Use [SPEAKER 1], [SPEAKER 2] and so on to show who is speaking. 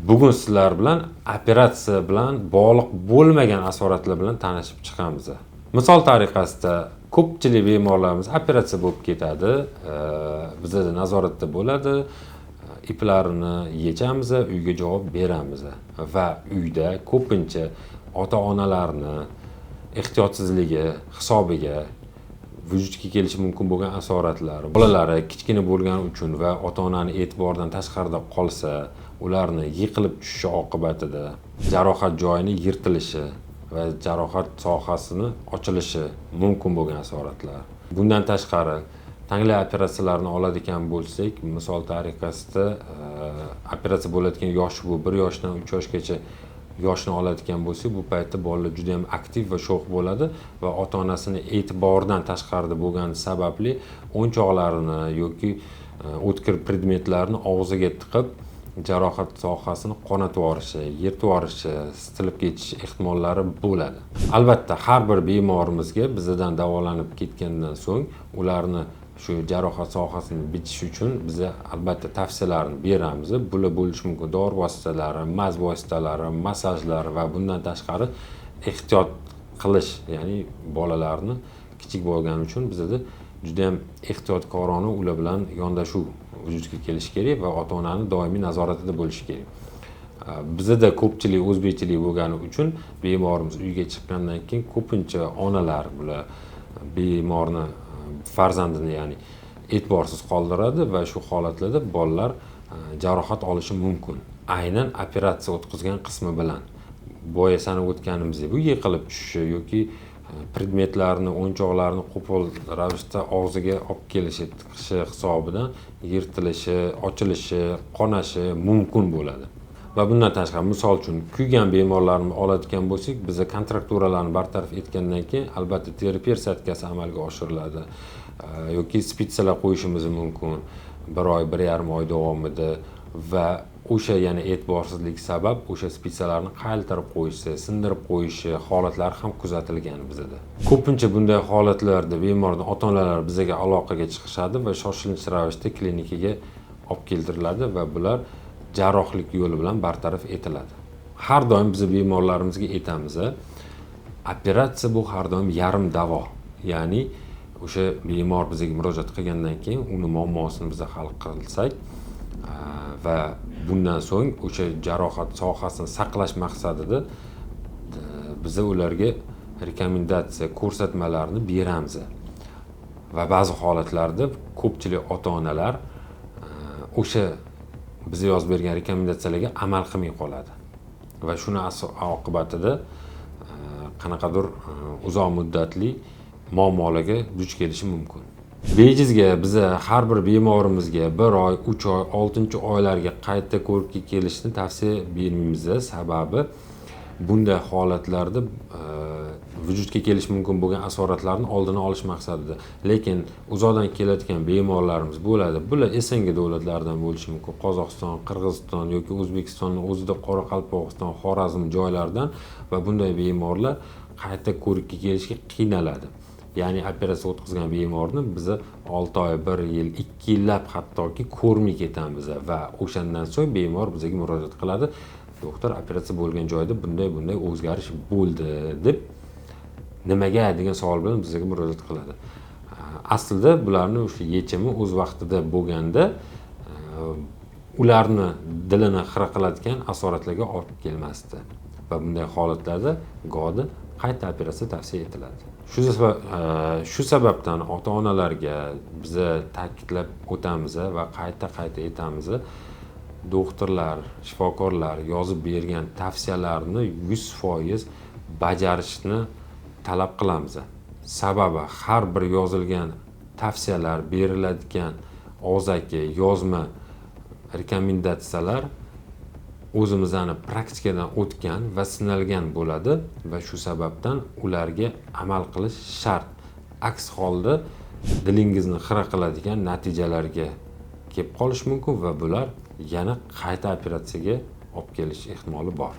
[SPEAKER 1] Bugun sizlar bilan operatsiya bilan bog'liq bo'lmagan asoratlar bilan tanishib chiqamiz. Misol tariqasida, ko'pchilik bemorlarimiz operatsiya bo'lib ketadi, bizada nazoratda bo'ladi, iplarini yechamiz, uyga javob beramiz va uyda ko'pincha ota onalarni ehtiyotsizligi hisobiga vujudga kelishi mumkin bo'lgan asoratlar, bolalari kichkina bo'lgani uchun va ota onani e'tiboridan tashqarida qolsa, ularni yiqilib tushishi oqibatida jarohat joyini yirtilishi va jarohat sohasini ochilishi mumkin bo'lgan asoratlar. Bundan tashqari, tanglay operatsiyalarini oladigan bo'lsak, misol tariqasida, operatsiya bo'ladigan yosh bu 1 yoshdan 3 yoshgacha yoshni oladigan bo'lsak, bu paytda bolalar juda yam aktiv va sho'x bo'ladi va ota onasini e'tiboridan tashqarida bo'lgani sababli o'yinchoqlarini yoki o'tkir predmetlarni og'ziga tiqib, jarohat sohasini qonatib yuborishi, yirtib yuborishi, sitilib ketish ehtimollari bo'ladi. Albatta, har bir bemorimizga bizadan davolanib ketgandan so'ng ularni shu jarohat sohasini bitish uchun biza albatta tavsiyalarni beramiz. Bular bo'lishi mumkin dori vositalari, мазь vositalari, massajlar va bundan tashqari ehtiyot qilish, ya'ni bolalarni kichik bo'lgani uchun bizada judayam ehtiyotkorona ular bilan yondashuv vujudga kelishi kerak va ota onani doimiy nazoratida bo'lishi kerak. Bizada ko'pchilik o'zbekchilik bo'lgani uchun bemorimiz uyga chiqqandan keyin ko'pincha onalar bular bemorni, farzandini, ya'ni e'tiborsiz qoldiradi va shu holatlarda bolalar jarohat olishi mumkin, aynan operatsiya o'tkazgan qismi bilan. Boya sanab o'tganimizdek, bu yiqilib tushishi yoki predmetlarni, o'yinchoqlarni qo'pol ravishda og'ziga olib kelishi, tiqishi hisobidan yirtilishi, ochilishi, qonashi mumkin bo'ladi. Va bundan tashqari, misol uchun, kuygan bemorlarni oladigan bo'lsak, biza kontrakturalarni bartaraf etgandan keyin albatta teri пересадка si amalga oshiriladi yoki спица lar qo'yishimiz mumkin bir oy, 1,5 oy davomida va o'sha yana e'tiborsizlik sabab o'sha спица larni qaytarib qo'yishi, sindirib qo'yishi holatlari ham kuzatilgan bizada. Ko'pincha bunday holatlarda bemorni ota onalari bizaga aloqaga chiqishadi va shoshilinch ravishda klinikaga olib keltiriladi va bular jarrohlik yo'li bilan bartaraf etiladi. Har doim biz bemorlarimizga aytamiz, operatsiya bu har doim yarim davo, ya'ni o'sha bemor bizga murojaat qilgandan keyin uni muammosini biz hal qilsak va bundan so'ng o'sha jarohat sohasini saqlash maqsadida biza ularga rekomendatsiya, ko'rsatmalarni beramiz. Va ba'zi holatlarda ko'pchilik ota onalar o'sha biza yozib bergan rekomendatsiyalarga amal qilmay qoladi va shuni oqibatida qanaqadir uzoq muddatli muammolarga duch kelishi mumkin. Bejizga biza har bir bemorimizga bir oy, 3 oy, oltinchi oylarga qayta ko'rikka kelishni tavsiya bermaymiz. Sababi bunday holatlarda vujudga kelishi mumkin bo'lgan asoratlarni oldini olish maqsadida. Lekin uzoqdan kelayotgan bemorlarimiz bo'ladi. Bular СНГ davlatlaridan bo'lishi mumkin, Qozog'iston, Qirg'iziston yoki O'zbekistonni o'zida Qoraqalpog'iston, Xorazm joylaridan va bunday bemorlar qayta ko'rikka kelishga qiynaladi. Ya'ni operatsiya o'tkazgan bemorni biza 6 oy, bir yil, 2 yillab hattoki ko'rmay ketamiz va o'shandan so'ng bemor bizga murojaat qiladi: "Doktor, operatsiya bo'lgan joyda bunday bunday o'zgarish bo'ldi", deb, "Nimaga?" degan savol bilan bizga murojaat qiladi. Aslida bularni o'sha yechimi o'z vaqtida bo'lganda, ularni dilini xira qiladigan asoratlarga olib kelmasdi va bunday holatlarda godi qayta operatsiya tavsiya etiladi. Shu sababdan ota onalarga biza ta'kidlab o'tamiz va qayta qayta aytamiz: doktorlar, shifokorlar yozib bergan tavsiyalarni 100% bajarishni talab qilamiz. Sababi har bir yozilgan tavsiyalar, beriladigan og'zaki, yozma rekomendatsiyalar o'zimizni praktikadan o'tgan va sinalgan bo'ladi va shu sababdan ularga amal qilish shart. Aks holda dilingizni xira qiladigan natijalarga kelib qolishi mumkin va bular yana qayta operatsiyaga olib kelish ehtimoli bor.